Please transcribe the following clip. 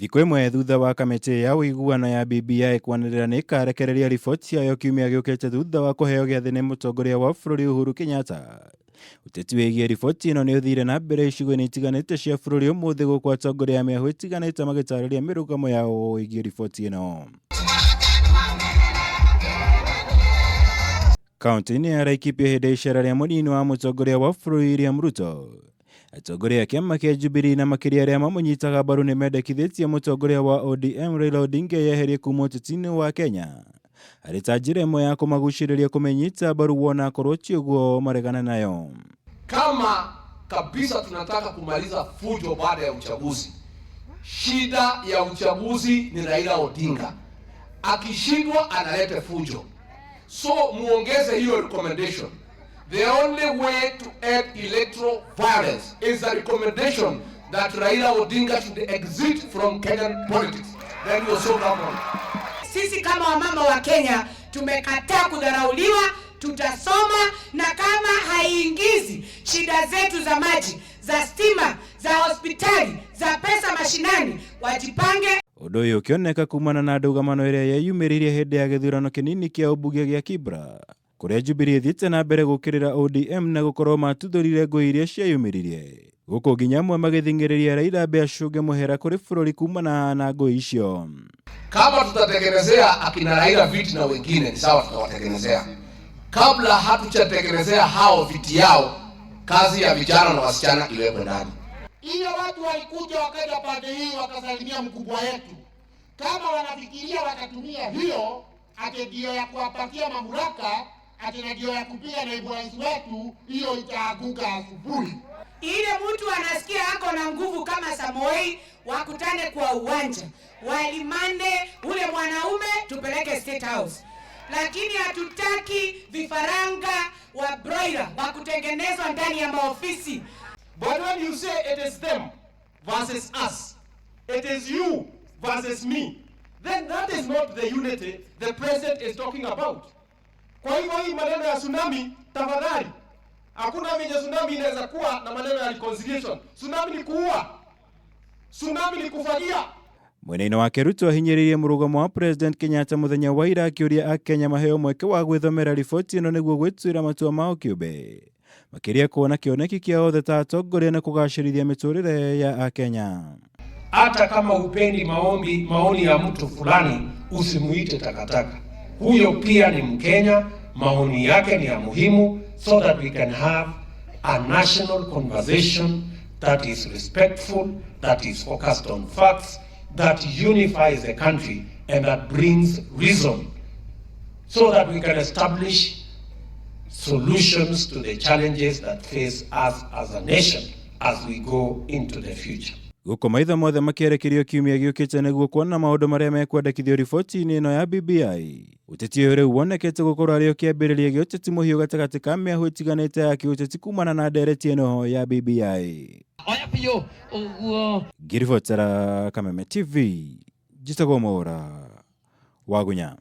Thikũ ĩmwe thutha wa kamĩtĩ ya ũiguano ya BBI kwanĩrĩra nĩ ĩkarekereria riboti yayo kiumia gĩũkĩte thutha wa kũheo gĩathĩ nĩ mũtongoria wa bũrũri Uhuru Kenyatta. Ũteti wĩgiĩ riboti ĩno nĩ ũthire na mbere icigo-inĩ itiganĩte cia bũrũri ũmũthĩ gũkũ atongoria a mĩahũ ĩtiganĩte magĩtarĩria mĩrũgamo yao ĩgiĩ riboti ĩno. Kaunti-inĩ ya Laikipia hĩndĩ ya icera rĩa mũnini wa mũtongoria wa bũrũri William Ruto, atongoria a kĩama kĩa Jubilee na makĩria arĩa mamũnyitaga mbaru nĩ mendekithĩtie mũtongoria wa ODM Raila Odinga eyeherie kuma ũteti-inĩ wa Kenya arĩ ta njĩra ĩmwe ya kũmagucĩrĩria kũmĩnyita mbaru wona akorwo ti ũguo maregana nayo. Kama kabisa tunataka kumaliza fujo baada ya uchaguzi, shida ya uchaguzi ni Raila Odinga. Akishindwa analete fujo, so muongeze hiyo recommendation. The only way to end electoral violence is a recommendation that Raila Odinga should exit from Kenyan politics. Then we'll solve that problem. Sisi kama wamama wa Kenya tumekataa kudharauliwa, tutasoma na kama haiingizi shida zetu za maji, za stima, za hospitali, za pesa mashinani, wajipange. Ũndũ ũyũ ũkĩoneka kumana na ndũgamano ĩrĩa yeyumĩririe hĩndĩ ya gĩthurano kĩnini kĩa ũmbunge gĩa Kibra kũrĩa Jubilee ĩthiĩte na mbere gũkĩrĩra ODM na gũkorwo matuthũrire ngũĩ iria cieyumĩririe gũkũ nginya amwe magĩthing'ĩrĩria Raila ambe acũnge mũhera kũrĩ bũrũri kumana na ngũĩ icio. Kama tutatengenezea akina Raila viti na wengine ni sawa, tutawatengenezea. Kabla hatujatengenezea hao viti yao, kazi ya vijana na wasichana iwekwe ndani. Ile watu walikuja wakaja pande hii wakasalimia mkubwa wetu, kama wanafikiria watatumia hiyo ati ndio ya kuwapatia mamlaka ati na ndio ya kupiga naibu rais wetu, hiyo itaanguka asubuhi. Ile mtu anasikia ako na nguvu kama Samoei, wakutane kwa uwanja, walimande ule mwanaume tupeleke State House, lakini hatutaki vifaranga wa broiler wa kutengenezwa ndani ya maofisi. But when you say it is them versus us, it is you versus me, then that is not the unity the president is talking about. Kwa hivyo hii maneno ya tsunami, tafadhali, hakuna venye tsunami inaweza kuwa na maneno ya reconciliation. Tsunami ni kuua, tsunami ni kufagia. Mwena-inĩ wake Ruto ahinyĩrĩirie mũrũgamo wa President Kenyatta mũthenya wa ira akĩũria Akenya maheo mweke wa gwĩthomera riboti ĩno nĩguo gwĩtuĩra matua mao kĩũmbe makĩria kuona kĩoneki kĩa othe ta atongoria na kũgacĩrithia mĩtũrĩre ya Akenya. Hata kama hupendi maombi, maoni ya mtu fulani, usimuite takataka. Huyo pia ni Mkenya, maoni yake ni ya muhimu, so that we can have a national conversation that is respectful, that is focused on facts, that unifies the country and that brings reason, so that we can establish solutions to the challenges that face us as a nation as we go into the future. Gũkũ maitho mothe makĩerekerio kiumia gĩũkĩte nĩguo kuona maũndũ marĩa mekwendekithio riboti-inĩ ĩno ya BBI. Ũteti ũyũ rĩu wonekete gũkorwo arĩ o kĩambĩrĩria gĩa ũteti mũhiũ gatagatĩ ka mĩahũ ĩtiganĩte ya kĩũteti kumana na ndereti ĩno ya BBI. Oya biũ ũguo. Ngĩribotera Kameme TV, njĩtagwo Mwaũra Wagunya.